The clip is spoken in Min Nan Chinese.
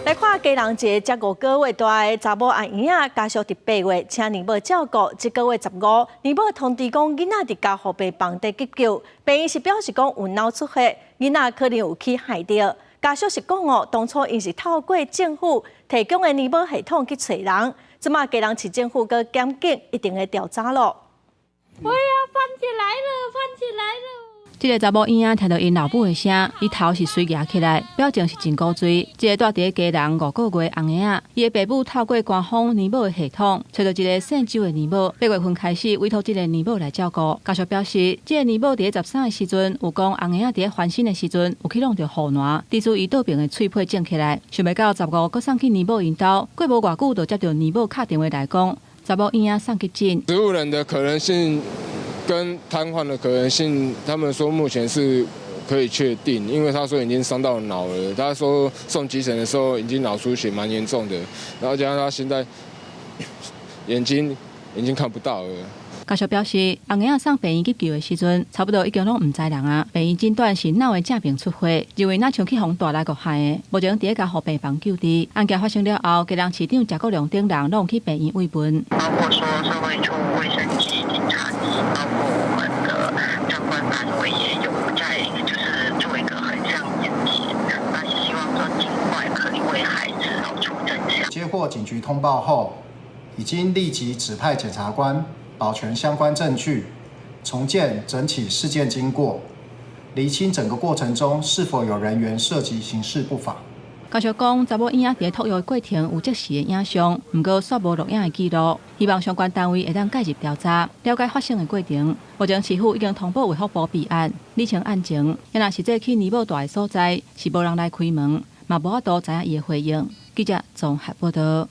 來看基隆一個才5個月大的查某阿嬰仔，家屬佇8月請奶母照顧，這個月15，奶母通知講囡仔佇加護病房佇急救，病院是表示講有腦出血，囡仔可能有去害著。家屬是講哦，當初𪜶是透過政府提供的奶母系統去揣人，這馬基隆市政府佮檢警一定會調查咯。哎呀，翻起來了，翻起來了！這个查某嬰仔聽著𪜶老母的聲，伊頭是隨蜈起來，表情是真古錐。這个蹛佇咧基隆5個月翁嬰仔，伊的爸母透過官方奶母的系統，揣著一个姓周的奶母。8月份開始委託這个奶母來照顧。家屬表示，這个奶母佇咧13的時陣，有講翁嬰仔佇咧翻身的時陣有去弄著護欄，致使伊倒爿的喙皮腫起來。想袂到15閣送去奶母𪜶兜，過無偌久就接著奶母敲電話來講，查某嬰仔送急診。植物人的可能性跟癱瘓的可能性，他們說目前是可以確定，因為他說已經傷到腦了。他說送急診的時候已經腦出血蠻嚴重的，然後加上他現在眼睛已經看不到了。家屬表示，翁嬰仔送病院急救的時陣，差不多已經攏毋知人啊。病院診斷是腦的正爿出血，認為若像去予大力誤害的。目前佇咧加護病房救治。案件發生了後，基隆市長謝國樑等人攏去病院慰問。包括說社會處、衛生局、警察局，包括我們的相關單位也有在，就是做一個橫向連結。那也希望說盡快可以為孩子找出真相。接獲警局通報後，已經立即指派檢察官保全相關證據，重建整起事件經過，釐清整個過程中是否有人員涉及刑事不法。家屬講，查某嬰仔佇咧托育過程有即時的影像，毋過煞無錄影的記錄，希望相關單位會當介入調查，了解發生的過程。目前市府已經通報衛福部備案，釐清案情。若實際去奶母蹛的所在，是無人來開門，嘛無法度知影伊的回應。記者綜合報道。